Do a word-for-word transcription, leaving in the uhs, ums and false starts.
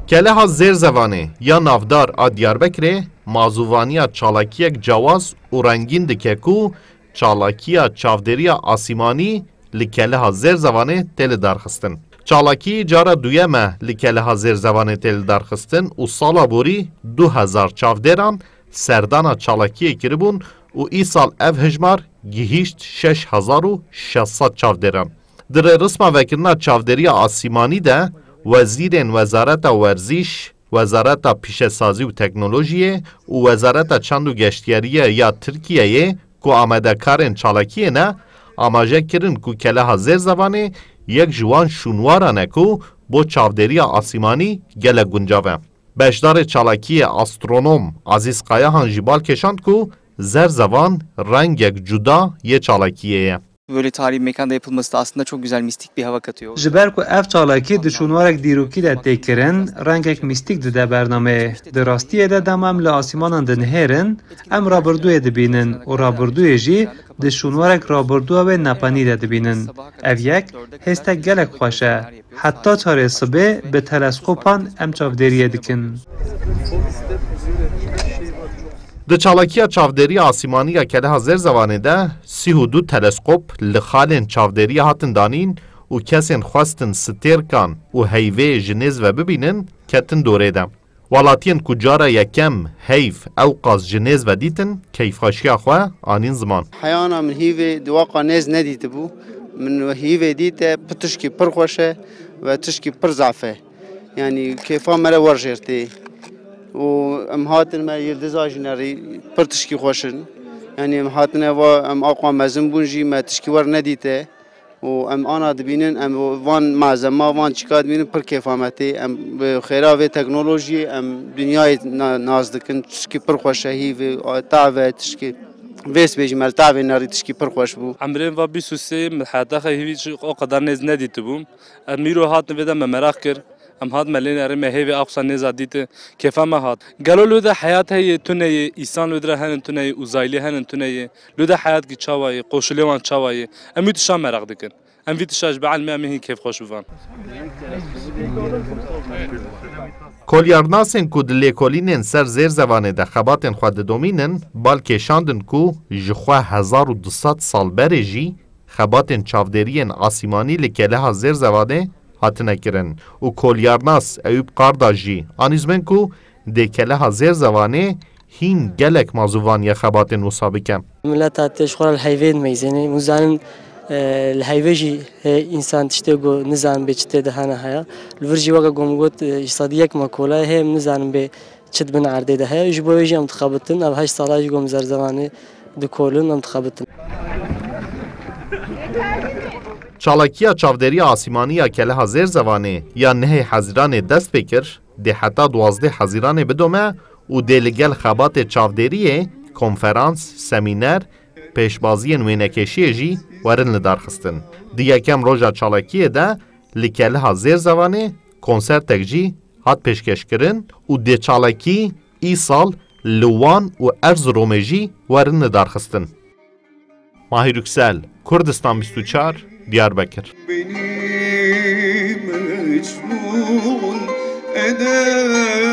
Keleha Zêrzevanê ya navdar a Diyarbekirê mazûvaniya çalakiyek cewaz û rengîn dike ku çalakiya çavdêriya asîmanî li Keleha Zêrzevanê tê lidarxistin. Çalakî cara duyem e li Keleha Zêrzevanê tê lidarxistin û sala borî du hezar çavdêran serdana çalakiyê kiribûn û îsal ev hijmar gihîşt şeş hezar û şeş sed çavdêran. Di rêrisma vekirina çavdêriya asîmanî de wezîrên Wezareta Werzîş, Wezareta Pîşesazî û Teknolojiyê û Wezareta Çand û Geştiyariyê ya Tirkiyeyê ku amadekarên çalakiyê ne, amaje kirin ku Keleha Zêrzevanê yek ji wan şûnwaran e ku bo çavdêriya asîmanî gelek guncav e. Beşdarê çalakiyê astronom Azîz Kayahan jî bal kêşand ku Zerzevan rengek cuda yê çalakiyê ye. Böyle tarihi bir mekanda yapılması da aslında çok güzel mistik bir hava katıyor. Ji ber ku ev çalakî di şûnwarek dîrokî de tê kirin, rengek mîstîk dide bernameyê. Di rastiyê de dema em li asîmanan dinihêrin, em rabirdûyê dibînin û rabirdûyê jî di şûnwarek rabirdûya wê nepenî de dibînin. Ev yek hêstek gelek xweş e. Heta çarê sibê bi teleskopan em çavdêriyê dikin. Di çalakiya çavdêriya asîmanî ya Keleha Zêrzevanê de sî û du teleskop li xalên çavdêriyê hatin danîn û kesên xwestin stêrkan û heyvê ji nêz ve bibînin, ketin dorê de. Welatiyên ku cara yekem heyv ew qas ji nêz ve dîtin, keyfxweşiya xwe anîn ziman. Heyana min hîvê di waqa nêz nedîtibû. Min hîvê dîte, pi tişkî pir xweş e ve tişkî pir zaf e. Yanî kêfa me re werjêr tê. Û em hatin me yildiza jî nerî pir tişkî xweş in. Yanî em hatine va em aqwa mezin bûn jî me tişkî wer nedîte. Û em ana dibînin, em van malzema, van çîka dibînin pir kêfa me tê. Em bi xêra vê teknolojiyê em dinyayê na-, nas dikin. Tişkî pir xweş e, hîvê, tav e, tişkî vê sibê jî me li tavê nerî tişkî pir xweş bû. Emrên va bîst û sê min heta xwe hîvî o qedar nêz nedîtibûm. Em îro hatin vê de me meraq kir. Em hat me lê nerî me hêvê aqsa nêza dîtin. Kêfa me hat. Gelo lê de heyat heye tune ye, îsan lê de henin tune ye, uzaylı henin tune ye. Lê de heyat kî çawa ye, koşulê wan çawa ye? Em wî tişa meraq dikin. Em vî tişa ji bi ilmê em ê hîn kêfxweş bivan. Kolyarnasên ku di lêkolînên ser Zêrzevanê de xebatên xwe didomînin, bal kêşandin ku ji xwe hezar û du sed sal berê jî xebatên çavdêriyên asîmanî li Keleha Zêrzevanê hatine kirin û kolyarnas Eyûp Kardaş jî anî ziman ku dê Keleha Zêrzevanê hîn gelek mazûvaniya xebatên wisa bike. Mileta tê ji xwe re li heyvê dimeyzêne. Hûn zanin, e, li heyvê jî hê însan tiştê ku nizanin bê çi tê de hene heye. Li vir jî weke ku min got, e, ji sedî yek me kolayê heye, em nizanin bê çi di bin erdê de heye. Ji bo wê jî em dixebitin. Ev heşt sala jî ku em Zerzevanê dikolin, em dixebitin. Çalakiya çavdêriya asîmanî ya Keleha Zêrzevanê ya nehê Hezîranê dest pê kir, dê heta duwazdeh Hezîranê bidome û dê li gel xebatê çavdêriyê, konferans, semîner, pêşbaziyên wênekêşiyê jî werin lidarxistin. Di yekem roja çalakiyê de li Keleha Zêrzevanê konsertek jî hat pêşkêşkirin û dê çalakî îsal li Wan û Erziromê jî werin lidarxistin. Mahir Yüksel, Kurdistan bîst û çar, Diyarbekir. Beni mecnun edersin.